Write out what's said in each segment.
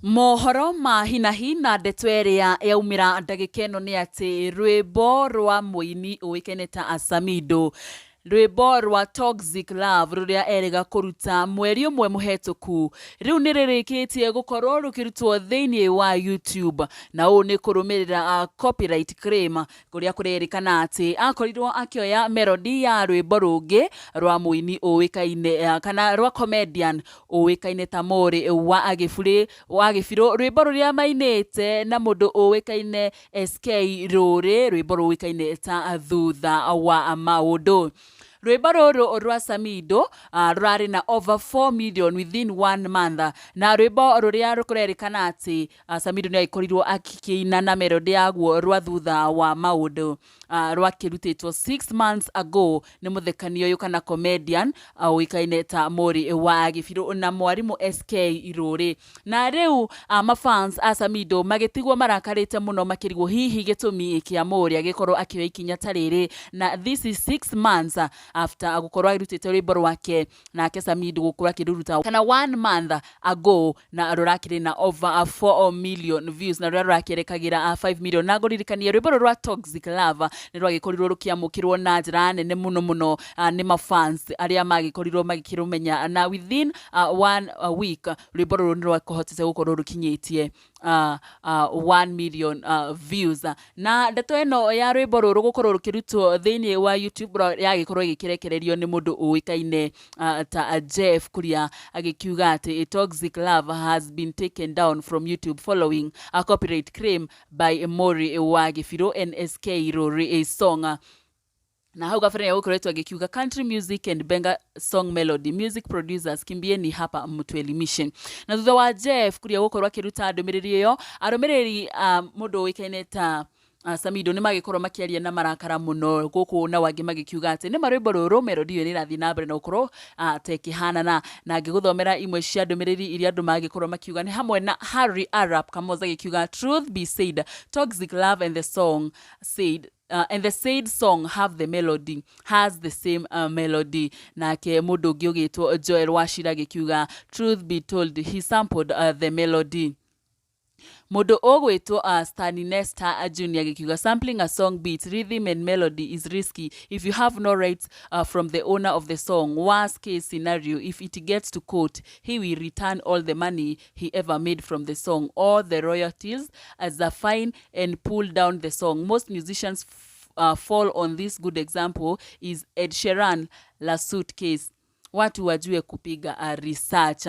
Mohoro ma hi na hi na ndeto ĩrĩa yaumĩra ndagĩka ĩno nĩ atĩ rwĩmbo rwa mũini ũĩkaine ta Samido, rwĩmbo rwa Toxic Love rũrĩa erĩga kũruta mweri ũmwe mũhetũku, rĩu nĩ rĩrĩkĩtie gũkorwo rũkĩrutwo thĩinĩ wa YouTube, na ũũ nĩ kũrũmĩrĩra copyright claim kũrĩa kũrerĩkana atĩ akorirwo akĩoya melody ya rwĩmbo rũngĩ rwa mũini ũĩkaine kana rwa comedian ũĩkaine ta Mũrĩ wa Agĩburĩ wa Gĩbirũ, rwĩmbo rũrĩa mainĩte na mũndũ ũĩkaine SK Rũrĩ, rwĩmbo rũĩkaine ta Thutha wa Maũndũ. Rwĩmbo rũrũ rwa Samido rũrarĩ na over 4 million within one month, na rwĩmbo rũrĩa kũrerĩkana atĩ Samido nĩ agĩkorirwo akĩina na melody yaguo rwa Thutha wa Maũndũ, rwakĩrutĩtwo 6 months ago nĩ mũthekania ũyũ kana comedian ũĩkaine ta Mũrĩ wa Gĩbirũ na mwarimũ SK Irũrĩ. Na rĩu mafans a Samido magĩtigwo marakarĩte mũno, makĩrigwo hihi gĩtũmi kĩa Mũrĩ agĩkorwo akĩoya ikinya ta rĩrĩ, na this is 6 months after gũkorwo arutĩte rwĩmbo rwake, nake Samido gũkorwo akĩrũruta kana one month ago, na rũrakĩrĩ na over 4 million views, na rũrĩa rũrakĩerekagĩra 5 million. Na ngũririkanie rwĩmbo rũrũ rwa Toxic Love nĩ rwagĩkorirwo rũkĩamũkĩrwo na njĩra nene mũno mũno nĩ mafans arĩa magĩkorirwo magĩkĩrũmenya, na within one week rwĩmbo rũrũ nĩ rwakĩhotete gũkorwo rũkinyĩtie 1 million views. Na ndeto ĩno ya rwĩmbo rũrũ gũkorwo rũkĩrutwo thĩinĩ wa YouTube yagĩkorwo ĩgĩkĩrekererio nĩ mũndũ ũĩkaine ta Jeff Kuria, agĩkiuga atĩ Toxic Love has been taken down from YouTube following a copyright claim by Mori wa Gĩbirũ and SK Rũrĩ song. Na hau kabere nĩgũkoretwo agĩkiuga, "Country music and benga song melody music producers, kimbieni hapa mtuelimishe." Na thutha wa Jeff Kuria gũkorwo akĩruta ndũmĩrĩri ĩyo, arũmĩrĩri mũndũ ũĩkaine ta Samido nĩ magĩkorwo makĩaria na marakara mũno gũkũ, na wangĩ magĩkiuga atĩ nĩ marwĩmbo rũrũ melody ĩyo nĩ ĩrathiĩ na mbere na gũkorwo ta ĩkĩhanana. Na ngĩgũthomera imwe cia ndũmĩrĩri iria andũ magĩkorwo makiuga nĩ hamwe na Harry Arap Kamoza agĩkiuga, "Truth be said, Toxic Love and the song said and the said song have the melody has the same melody." Nake mũndũ ũngĩ ũgĩtwo Joel Wachira agĩkiuga, "Truth be told, he sampled the melody." Mũndũ ũgwĩtwo Stani Nesta Junior agĩkiuga, "Sampling a song beat, rhythm and melody is risky if you have no rights from the owner of the song. Worst case scenario, if it gets to court, he will return all the money he ever made from the song or the royalties as a fine and pull down the song. Most musicians fall on this. Good example is Ed Sheeran lawsuit case. Watu wajue kupiga research."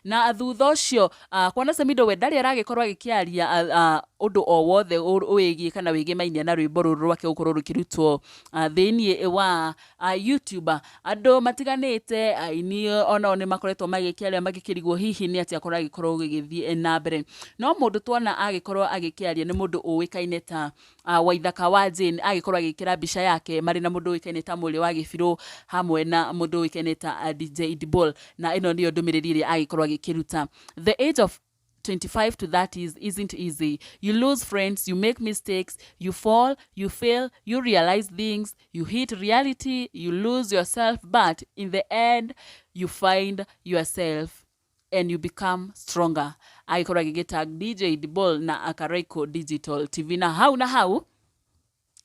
Na thutha ũcio kuona Samido we ndarĩ aragĩkorwo agĩkĩaria ũndũ o wothe wĩgiĩ kana wĩgĩmainie na rwĩmbo rũrũ rwake gũkorwo rũkĩrutwo thĩinĩ wa YouTube, andũ matiganĩte, aini onao nĩ makoretwo magĩkĩaria magĩkĩrigwo hihi nĩ atĩa akorwo agĩkorwo gĩgĩthiĩ na mbere. No mũndũ tuona agĩkorwo agĩkĩaria nĩ mũndũ ũĩkaine ta Waithaka wa Jane, agĩkorwo agĩkĩra mbica yake marĩ na mũndũ ũĩkaine ta Mũrĩ wa Gĩbirũ hamwe na mũndũ ũĩkaine ta DJ Dibol, na ĩno nĩyo ndũmĩrĩri ĩrĩa agĩkorwo agĩkĩruta: "The age of 25 to 30s isn't easy. You lose friends, you make mistakes, you fall, you fail, you realize things, you hit reality, you lose yourself, but in the end, you find yourself and you become stronger." Agĩkorwo agĩgĩtag DJ Dibol na Akaraiko Digital TV. Na hau na hau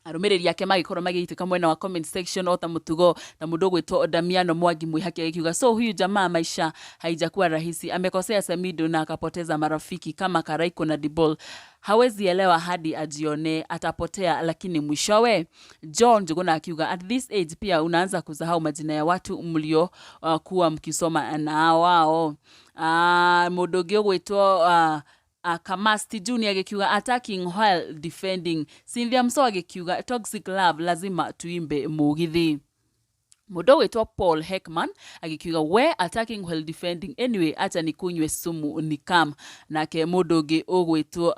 arũmĩrĩri ake magĩkorwo magĩitĩka mwena wa comment section o ta mũtugo, ta mũndũ ũgwĩtwo Damiano Mwangi Mwihaki agĩkiuga, "So huyu jamaa maisha haijakuwa rahisi, amekosea Samido na akapoteza marafiki kama Karaiko na Dibol. Hawezi elewa hadi ajione, atapotea lakini mwishowe." John Njuguna akiuga, "At this age pia unaanza kusahau majina ya watu mlio kuwa mkisoma na wao." Mũndũ ũngĩ ũgwĩtwo Kamasti Junior agĩkiuga, "Attacking while defending." Cynthia Mso agĩkiuga, "Toxic Love lazima tuimbe mugithi." Mũndũ ũgwĩtwo Paul Heckman agĩkiuga, "We, attacking while defending. Anyway, acha nikunywe sumu nikam." Nake mũndũ ũngĩ ũgwĩtwo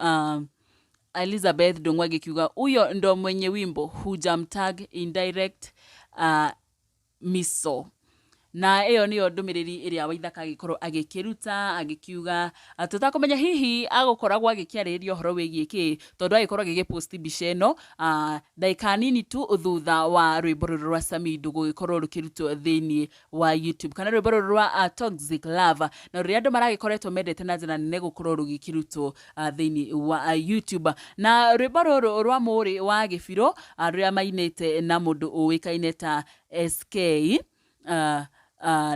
Elizabeth Ndung'u agĩkiuga, "Huyo ndo mwenye wimbo, hujamtag indirect miso." Na ĩyo nĩyo ndũmĩrĩri ĩrĩa Waithaka agĩkorwo agĩkĩruta agĩkiuga tũtakũmenya hihi agũkoragwo agĩkĩarĩrĩria ũhoro wĩgiĩ kĩ, tondũ agĩkorwo agĩgĩ post mbica ĩno ndagĩka nini tu thutha wa rwĩmbo rũrũ rwa Samido gũgĩkorwo rũkĩrutwo thĩinĩ wa YouTube, kana rwĩmbo rũrũ rwa Toxic Love, na rũrĩa andũ maragĩkoretwo mendete na njĩra nene gũkorwo rũgĩkĩrutwo thĩinĩ wa YouTube. Na rwĩmbo rũrũ rwa Mũrĩ wa Gĩbirũ rũrĩa mainĩte na mũndũ ũĩkaine ta SK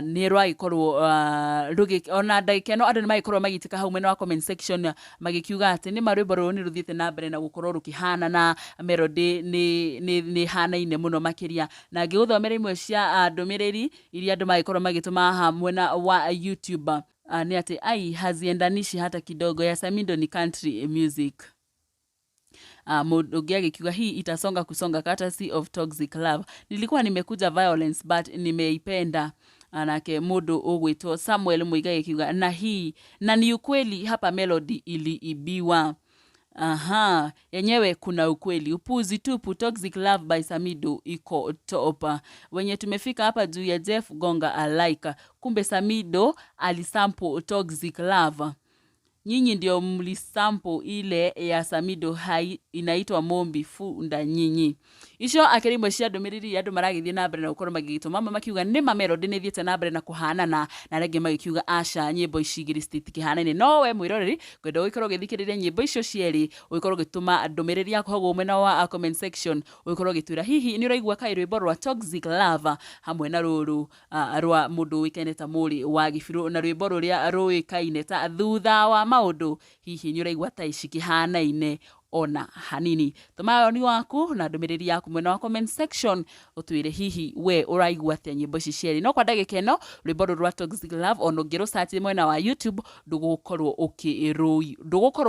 nĩ rwagĩkorwo rũgĩ ona ndagĩka ĩno andũ nĩ magĩkorwo magĩitĩka hau mwena wa comment section magĩkiuga atĩ nĩma rwĩmbo rũrũ nĩ rũthiĩte na mbere na gũkorwo rũkĩhanana, melody nĩ ĩhanaine mũno makĩria. Na ngĩgũthomera imwe cia ndũmĩrĩri iria andũ magĩkorwo magĩtũma haha mwena wa YouTube nĩ atĩ ai haziendanishi hata kidogo, ya Samido ni country music. Mũndũ ũngĩ agĩkiuga hii itasonga kusonga courtesy of Toxic Love, nilikuwa nimekuja violence but nimeipenda. Nake mũndũ ũgwĩtwo Samuel Muigai akiuga na hii na ni ukweli hapa melody iliibiwa. Aha, yenyewe kuna ukweli, upuzi tupu. Toxic Love by Samido iko top. Wenye tumefika hapa juu ya Jeff gonga alike. Kumbe Samido alisample Toxic Love. Nyinyi ndio mlisample ile ya Samido hai inaitwa Mombi funda nyinyi. Icio akĩrĩ imwe cia ndũmĩrĩri iria andũ maragĩthiĩ na mbere na gũkorwo magĩgĩtũma, amwe makiuga nĩma melody nĩ ĩthiĩte na mbere na kũhanana, na arĩa angĩ magĩkiuga aca, nyĩmbo ici igĩrĩ citikĩhanaine. No we mwĩroreri, ngwenda ũgĩkorwo ũgĩthikĩrĩria nyĩmbo icio cierĩ, ũgĩkorwo ũgĩtũma ndũmĩrĩri yaku hau mwena wa comment section, ũgĩkorwo ũgĩtwĩra hihi nĩ ũraigua kaĩ rwĩmbo rwa Toxic Love hamwe na rũrũ rwa mũndũ ũĩkaine ta Mũrĩ wa Gĩbirũ na rwĩmbo rũrĩa rũĩkaine ta Thutha wa Maũndũ, hihi nĩ ũraigua ta cikĩhanaine ona hanini? Tũma woni waku na ndũmĩrĩri yaku mwena wa comment section, ũtwĩre hihi we ũraigua atĩa nyĩmbo ici cierĩ. No kwa ndagĩka ĩno rwĩmbo rũrũ rwa Toxic Love, ona ũngĩrũ mwena wa YouTube ndũgũkorwo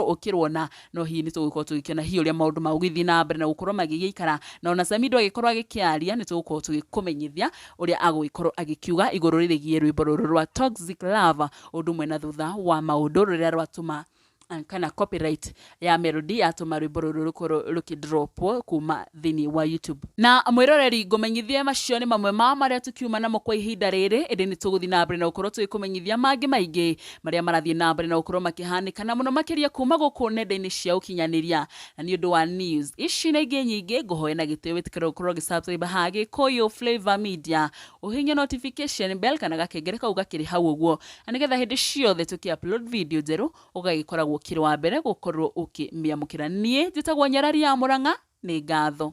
ũkĩruona, no hihi nĩ tũgũkorwo tũgĩkĩona hihi ũrĩa maũndũ magũgĩthiĩ na mbere na gũkorwo magĩgĩikara, na ona Samido agĩkorwo agĩkĩaria nĩ tũgũkorwo tũgĩkũmenyithia ũrĩa agũgĩkorwo agĩkiuga igũrũ rĩgiĩ rwĩmbo rũrũ rwa Toxic Love ũndũ ũmwe na Thutha wa Maũndũ, rũrĩa rwatũma kana copyright ya melody yatũma rwĩmbo rũrũ rũkorwo rũkĩdropwo kuma thĩinĩ wa YouTube. Na mwĩroreri, ngũmenyithie macio nĩ mamwe ma marĩa tũkiuma namo kwa ihinda rĩrĩ, ĩndĩ nĩ tũgũthiĩ na mbere na gũkorwo tũgĩkũmenyithia mangĩ maingĩ marĩa marathiĩ na mbere na gũkorwo makĩhanĩka, na mũno makĩria kuma gũkũ nenda-inĩ cia ũkinyanĩria. Na nĩ ũndũ wa news ici na ingĩ nyingĩ, ngũhoe na gĩtĩo wĩtĩkĩre gũkorwo ũgĩsubscribe ha Gĩkũyũ Flavor Media, ũhihinye notification bell kana gakengere kau gakĩrĩ hau ũguo, na nĩgetha hĩndĩ ciothe tũkĩ upload video njerũ ũgagĩkoragwo ũkĩrĩ wa mbere gũkorwo ũkĩmĩamũkĩra. Niĩ njĩtagwo Nyarari ya Mũrang'a, nĩ ngatho.